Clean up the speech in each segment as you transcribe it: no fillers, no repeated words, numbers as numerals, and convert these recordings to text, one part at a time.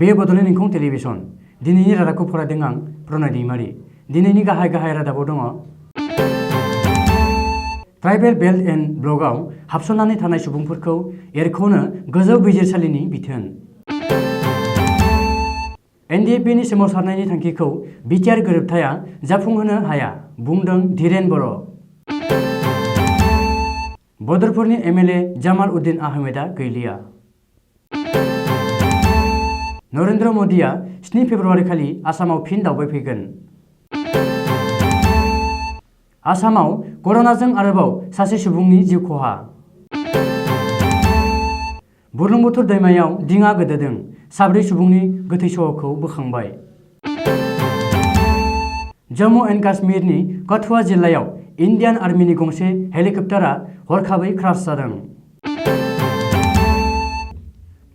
बे बड'लेण्ड इंखं टेलिभिजन दिनैनि रादाबखौ फरायदों आं प्रनय दैमारि। दिनैनि गाहाय रादाबाव दङ ट्राइबेल बेल्ट एन्ड ब्लकआव हाबसननानै थानाय सुबुंफोरखौ एरख'नो गोजौ बिजिरसालिनि बिथोन। एनडिएफबिनि सोमावसारनायनि थांखिखौ बिटिआर गोरोबथाया जाफुंहोनो हाया बुंदों धीरेन बर'। बदरपुरनि एमएलए जामाल उद्दीन आहमेदा गैलिया। नरेन्द्र मदिया 7 फेब्रुवारि खालि आसामाव फिन दावबायफैगोन। आसामाव कर'नाजों आरोबाव सासे सुबुंनि जिउ खहा। बुरलुंबुथुर दैमायाव दिङा गोदोदों, 7 सुबुंनि गोथै सह'खौ बोखांबाय। जम्मु एन्ड काश्मीरनि कठुआ जिल्लायाव इन्डियान आर्मिनि गंसे हेलिकप्टारा हरखाबै क्रास जादों।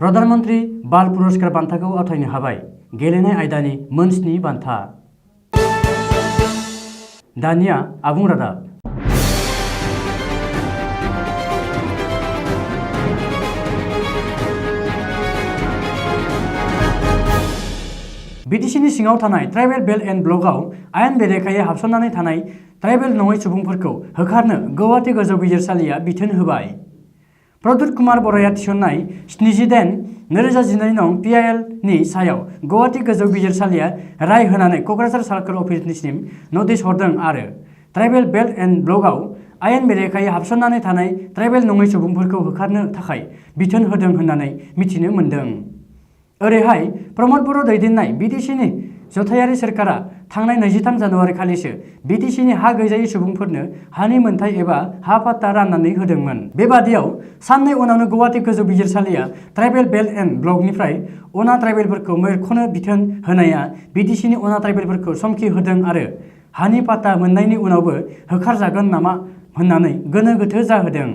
प्रधानमन्त्री बाल पुरस्कार बान्थाखौ आवथायनो हाबाय, गेलेनाय आयदानि मोन 7 बान्था। दानिया आबुं रादाब। बिटिसिनि सिङाव थानाय ट्राइबेल बेल्ट एन्ड ब्लकआव आयेन बेरेखायै हाबसननानै थानाय ट्राइबेल नङै सुबुंफोरखौ होखारनो गुवाहाटी गोजौ बिजिरसालिया बिथोन होबाय। प्रदुत कुमार बर'आ थिसननाय 78/2012 नं पिआइएल नि सायाव गुवाहाटी गोजौ बिजिरसालिया राय होनानै क'क्राझार सार्कोल अफिसनिसिम नटिस हरदों आरो ट्राइबेल बेल्ट एन्ड ब्लकआव आयेन बेरेखायै हाबसननानै थानाय ट्राइबेल नङै सुबुंफोरखौ होखारनो थाखाय बिथोन होदों होननानै मिथिनो मोन्दों। ओरैहाय प्रमद बर' दैदेननाय बिटिसिनि जथायारि सोरखारा थांनाय 23 जानुवारि खालिसो बिटिसिनि हा गैजायै सुबुंफोरनो हानि मोन्थाय एबा हा पाट्टा राननानै होदोंमोन। बेबादियाव साननै उनावनो गुवाहाटी गोजौ बिजिरसालिया ट्राइबेल बेल्ट एन्ड ब्लकनिफ्राय अना ट्राइबेलफोरखौ एरख'नो बिथोन होनाया बिटिसिनि अना ट्राइबेलफोरखौ समखि होदों आरो हानि पाट्टा मोननायनि उनावबो होखारजागोन नामा होननानै गोनो गोथो जाहोदों।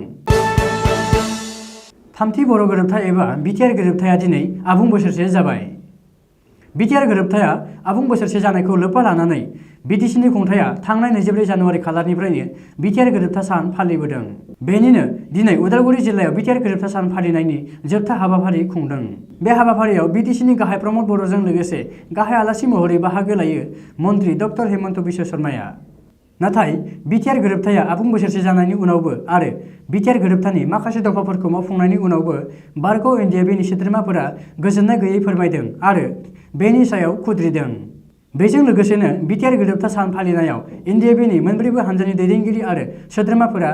थामथि बर' गोरोबथा एबा बिटिआर गोरोबथाया दिनै आबुं बोसोरसे जाबाय। बिटिआर गोरोबथाया आबुं बोसोरसे जानायखौ लोब्बा लानानै बिटिसिनि खुंथाया थांनाय 24 जानुवारि खालारनिफ्रायनो बिटिआर गोरोबथा सान फालिबोदों। बेनिनो दिनै उदालगुरि जिल्लायाव बिटिआर गोरोबथा सान फालिनायनि जोबथा हाबाफारि खुंदों। बे हाबाफारियाव बिटिसिनि गाहाय प्रमद बर'जों लोगोसे गाहाय आलासि महरै बाहागो लायो मन्त्रि डक्टर हेमन्त बिश्व शर्माया। नाथाय बिटिआर गोरोबथाया आबुं बोसोरसे जानायनि उनावबो आरो बिटिआर गोरोबथानि माखासे दफाफोरखौ मावफुंनायनि उनावबो बारग' एनडिएफबिनि सोद्रोमाफोरा गोजोननाय गैयै फोरमायदों आरो बेनि सायाव खुद्रिदों। बेजों लोगोसेनो बिटिआर गोरोबथा सान फालिनायाव एनडिएफबिनि मोनब्रैबो हानजानि दैदेनगिरि आरो सोद्रोमाफोरा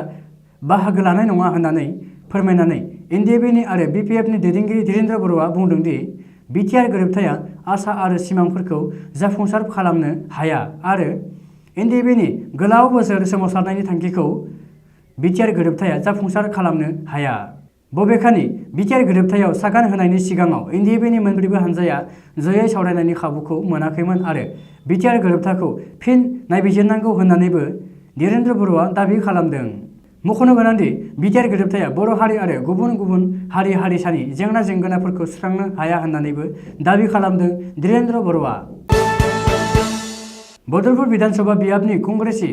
बाहागो लानाय नङा होननानै फोरमायनानै एनडिएफबिनि आरो बिपिएफनि दैदेनगिरि धीरेन्द्र बर'आ बुंदों दि बिटिआर गोरोबथाया आसा आरो सिमांफोरखौ जाफुंसार खालामनो हाया आरो एनडिएफबिनि गोलाव बोसोर सोमावसारनायनि थांखिखौ बिटिआर गोरोबथाया जाफुंसार खालामनो हाया। बबेखानि बिटिआर गोरोबथायाव सागान होनायनि सिगाङाव एनडिएफबिनि मोनब्रैबो हानजाया जयै सावरायनायनि खाबुखौ मोनाखैमोन आरो बिटिआर गोरोबथाखौ फिन नायबिजिरनांगौ होननानैबो धीरेन्द्र बर'आ दाबि खालामदों। मख'नो गोनांदि बिटिआर गोरोबथाया बर' हारि आरो गुबुन गुबुन हारि हारिसानि जेंना जेंगोनाफोरखौ सुस्रांनो हाया होननानैबो दाबि खालामदों धीरेन्द्र बर'आ। बदरपुर बिधानसभा बियाबनि कंग्रेसि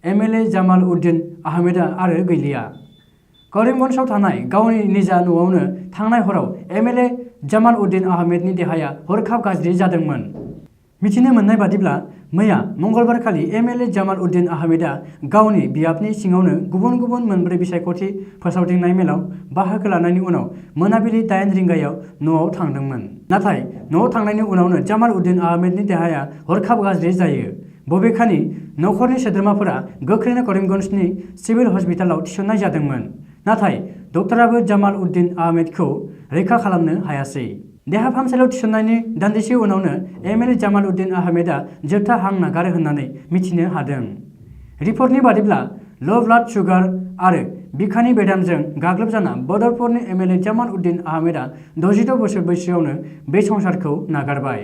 एमएलए जामाल उद्दीन आहमेदा आरो गैलिया। करिमगन्जआव थानाय गावनि निजा न'आवनो थांनाय हराव एमएलए जामाल उद्दीन आहमेदनि देहाया हरखाब गाज्रि जादोंमोन। मिथिनो मोननाय बादिब्ला मैया मंगलबार खालि एमएलए जामाल उद्दीन आहमेदा गावनि बियाबनि सिङावनो गुबुन गुबुन मोनब्रै बिसायख'थि फोसावदिंनाय मेलाव बाहागो लानायनि उनाव मोनाबिलि 8 रिंगायाव न'आव थांदोंमोन। नाथाय न'आव थांनायनि उनावनो जामाल उद्दीन आहमेदनि देहाया हरखाब गाज्रि जायो। बबेखानि नखरनि सोद्रोमाफोरा गोख्रैनो करिमगन्जनि सिभिल हस्पिटालाव थिसननाय जादोंमोन। नाथाय डक्टराबो जामाल उद्दीन आहमेदखौ रैखा खालामनो हायासै। देहा फाहामसालियाव थिसननायनि दान्दिसे उनावनो एमएलए जामाल उद्दीन आहमेदा जोबथा हां नागारो होननानै मिथिनो हादों। रिपर्टनि बादिब्ला लो ब्लाड सुगार आरो बिखानि बेरामजों गाग्लोबजाना बदरपुरनि एमएलए जामाल उद्दीन आहमेदा 66 बोसोर बैसोआवनो बे संसारखौ नागारबाय।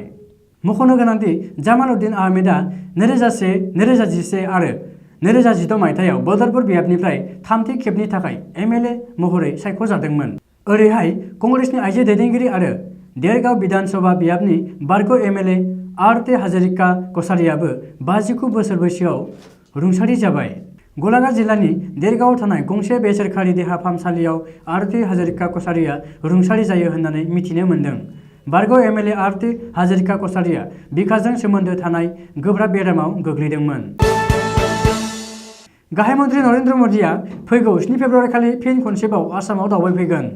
मख'नो गोनांदि जामाल उद्दीन आहमेदा 2001, 2011 आरो 2016 मायथाइयाव बदरपुर बियाबनिफ्राय थामथि खेबनि थाखाय एमएलए महरै सायख'जादोंमोन। ओरैहाय कंग्रेसनि आइजो दैदेनगिरि आरो देरगाव बिधानसभा बियाबनि बारग' एमएलए आरती हाजरिका कछारीयाबो 59 बोसोर बैसोआव रुंसारि जाबाय। गलाघाट जिल्लानि देरगावआव थानाय गंसे बेसरकारि देहा फाहामसालियाव आरती हाजरिका कछारीया रुंसारि जायो होननानै मिथिनो मोन्दों। बारग' MLA आरती हाजरिका कछारिया बिखाजों सोमोन्दो थानाय गोब्राब बेरामाव गोग्लैदोंमोन। गाहाय मन्त्रि नरेन्द्र मदिया फैगौ 7 फेब्रुवारि खालि फिन खनसेबाव आसामाव दावबायफैगोन।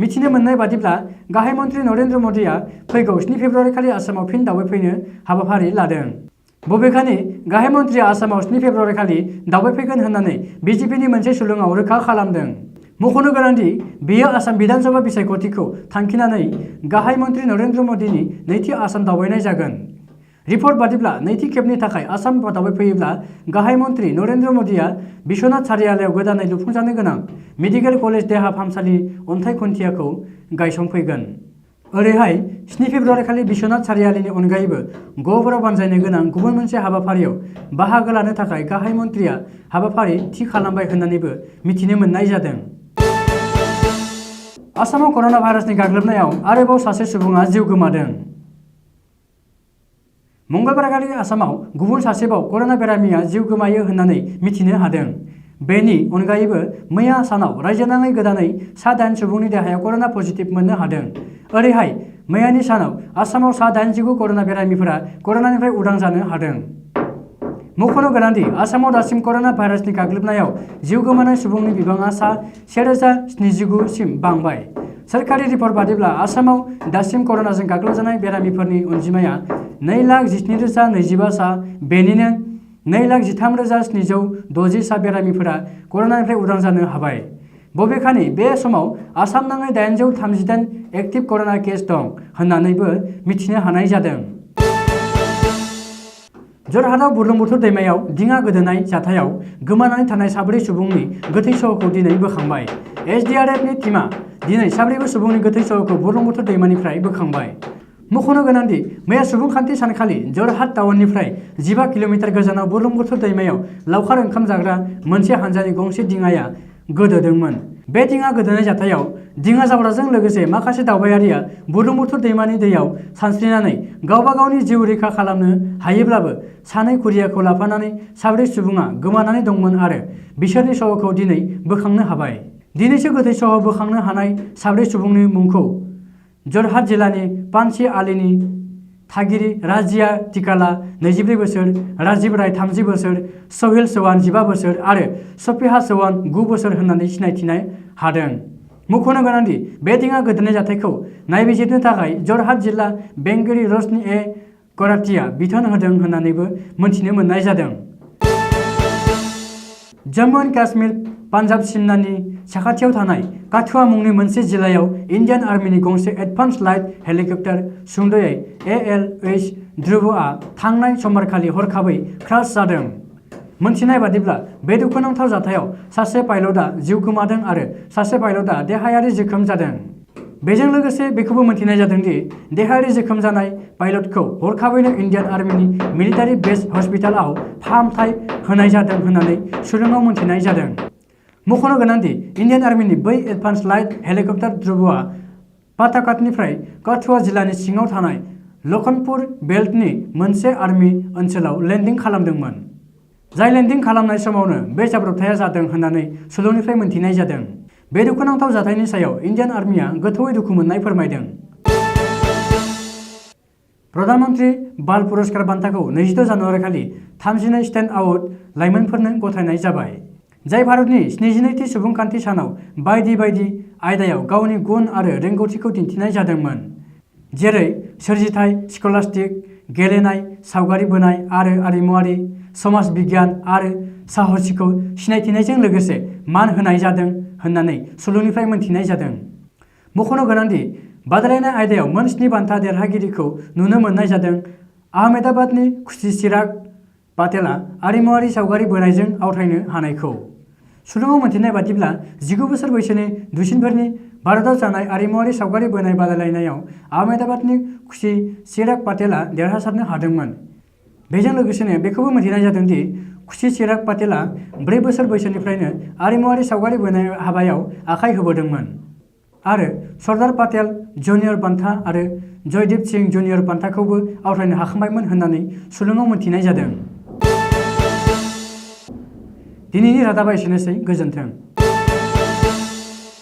मिथिनो मोननाय बादिब्ला गाहाय मन्त्रि नरेन्द्र मदिया फैगौ 7 फेब्रुवारि खालि आसामाव फिन दावबायफैनो हाबाफारि लादों। बबेखानि गाहाय मन्त्रिया आसामाव 7 फेब्रुवारि खालि दावबायफैगोन होननानै बिजेपिनि मोनसे सुलुङाव रोखा खालामदों। मख'नो गोनांदि बेयो आसाम बिधानसभा बिसायख'थिखौ थांखिनानै गाहाय मन्त्रि नरेन्द्र मदिनि नैथि आसाम दावबायनाय जागोन। रिपर्ट बादिब्ला नैथि खेबनि थाखाय आसाम दावबायफैयोब्ला गाहाय मन्त्रि नरेन्द्र मदिया बिश्वनाथ सारियालायाव गोदानै लुफुंजानो गोनां मेडिकेल कलेज देहा फाहामसालि अन्थाइ खुन्थियाखौ गायसंफैगोन। ओरैहाय 7 फेब्रुवारि खालि बिश्वनाथ सारियालिनि अनगायैबो गहपुराव बानजायनो गोनां गुबुन मोनसे हाबाफारियाव बाहागो लानो थाखाय गाहाय मन्त्रिया हाबाफारि थि खालामबाय होननानैबो मिथिनो मोननाय जादों। आसामाव कर'ना भाइरासनि गाग्लोबनायाव आरोबाव सासे सुबुङा जिउ गोमादों। मंगलबारखालि आसामाव गुबुन सासेबाव कर'ना बेरामिया जिउ गोमायो होननानै मिथिनो हादों। बेनि अनगायैबो मैया सानाव रायजोनाङै गोदानै सा 8 सुबुंनि देहायाव कर'ना पजिटिभ मोननो हादों। ओरैहाय मैयानि सानाव आसामाव सा 89 कर'ना बेरामिफोरा कर'नानिफ्राय उदां जानो हादों। मख'नो गोनांदि आसामाव दासिम कर'ना भाइरासनि गाग्लोबनायाव जिउ गोमानाय सुबुंनि बिबाङा सा 1079 सिम बांबाय। सोरखारि रिपर्ट बादिब्ला आसामाव दासिम कर'नाजों गाग्लोबजानाय बेरामिफोरनि अनजिमाया 2,17,025 सा। बेनिनो 2,13,760 सा बेरामिफोरा कर'नानिफ्राय उदां जानो हाबाय। बबेखानि बे समाव आसामनाङै 838 एक्टिभ कर'ना केस दं होननानैबो मिथिनो हानाय जादों। जरहाटआव बुरलुंबुथुर दैमायाव दिङा गोदोनाय जाथायाव गोमानानै थानाय 4 सुबुंनि गोथै सह'खौ दिनै बोखांबाय। SDRFनि टीमआ दिनै 4 सुबुंनि गोथै सह'खौ बुरलुंबुथुर दैमानिफ्राय बोखांबाय। मख'नो गोनांदि मैया सुबुंखान्थि सानखालि जरहाट टाउननिफ्राय 15 किल'मिटार गोजानाव बुरलुंबुथुर दैमायाव लावखार ओंखाम जाग्रा मोनसे हानजानि गंसे दिङाया गोदोदोंमोन। बे दिङा गोदोनाय जाथायाव दिङा जावग्राजों लोगोसे माखासे दावबायारिया बुरलुंबुथुर दैमानि दैयाव सानस्रिनानै गावबा गावनि जिउ रैखा खालामनो हायोब्लाबो सानै खुदियाखौ लाफानानै 4 सुबुङा गोमानानै दंमोन आरो बिसोरनि सह'खौ दिनै बोखांनो हाबाय। दिनैसो गोथै सह' बोखांनो हानाय 4 सुबुंनि मुंखौ जरहाट जिल्लानि पानसि आलीनि थागिरि राजिया टिकाला 24 बोसोर, राजीब राय 30 बोसोर, सहिल चौहान 15 बोसोर आरो सफिहा चौहान 9 बोसोर होननानै सिनायथिनो हादों। मख'नो गोनांदि बे दिङा गोदोनाय जाथायखौ नायबिजिरनो थाखाय जरहाट जिल्ला बेंगिरि रशनि ए. करातिया बिथोन होदों होननानैबो मोनथिनो मोननाय जादों। जम्मु एन्ड काश्मीर पान्जाब सिमनानि साखाथियाव थानाय काठुआ मुंनि मोनसे जिल्लायाव इन्डियान आर्मिनि गंसे एडभान्स लाइट हेलिकप्टार सुंद'यै ALH ध्रुवआ थांनाय समबारखालि हरखाबै क्रास जादों। मोनथिनाय बादिब्ला बे दुखुनांथाव जाथायाव सासे पाइलटआ जिउ गोमादों आरो सासे पाइलटआ देहायारि जोखोम जादों। बेजों लोगोसे बेखौबो मोनथिनाय जादों दि देहायारि जोखोम जानाय पाइलटखौ हरखाबैनो इन्डियान आर्मिनि मिलिटारि बेस हस्पिटालआव फाहामथाय होनाय जादों होननानै सुलुङाव मोनथिनाय जादों। मख'नो गोनांदि इन्डियान आर्मिनि बै एडभान्स लाइट हेलिकप्टार ध्रुवआ पाताकाटनिफ्राय काठुआ जिल्लानि सिङाव थानाय लखनपुर बेल्टनि मोनसे आर्मि ओनसोलाव लेन्डिं खालामदोंमोन। जाय लेन्डिं खालामनाय समावनो बे जाब्रबथाया जादों होननानै सुलुंनिफ्राय मोनथिनाय जादों। बे दुखुनांथाव जाथायनि सायाव इन्डियान आर्मिया गोथौयै दुखु मोननाय फोरमायदों। प्रधान मन्त्रि बाल पुरस्कार बान्थाखौ 26 जानुवारि खालि 32 स्टेन्ड आउट लाइमोनफोरनो गथायनाय जाबाय। जाय भारतनि 72थि सुबुंखान्थि सानाव बायदि बायदि आयदायाव गावनि गुन आरो रोंगौथिखौ दिन्थिनाय जादोंमोन। जेरै सोरजिथाय, स्कलास्टिक, गेलेनाय, सावगारि बोनाय आरो आरिमुआरि, समाज बिगियान आरो साहसिखौ सिनायथिनायजों लोगोसे मान होनाय जादों होननानै सुलुंनिफ्राय मोनथिनाय जादों। मख'नो गोनांदि बादायलायनाय आयदायाव मोन 7 बान्था देरहागिरिखौ नुनो मोननाय जादों। आहमेदाबादनि खुशी चिराग पाटेलआ आरिमुआरि सावगारि बोनायजों आवथायनो हानायखौ। सुलुङाव मोनथिनाय बादिब्ला 19 बोसोर बैसोनि दुइसिनफोरनि भारताव जानाय आरिमुआरि सावगारि बोनाय बादायलायनायाव आहमेदाबादनि खुशी चिराग पाटेलआ देरहासारनो हादोंमोन। बेजों लोगोसेनो बेखौबो मोनथिनाय जादों दि खुशी चिराग पाटेलआ 4 बोसोर बैसोनिफ्रायनो आरिमुआरि सावगारि बोनाय हाबायाव आखाइ होबोदोंमोन आरो सरदार पाटेल जुनियर बान्था आरो जयदीप सिंह जुनियर बान्थाखौबो आवथायनो हाखांबायमोन होननानै सुलुङाव मोनथिनाय जादों। दिनैनि रादाबा एसेनोसै। गोजोन्थों।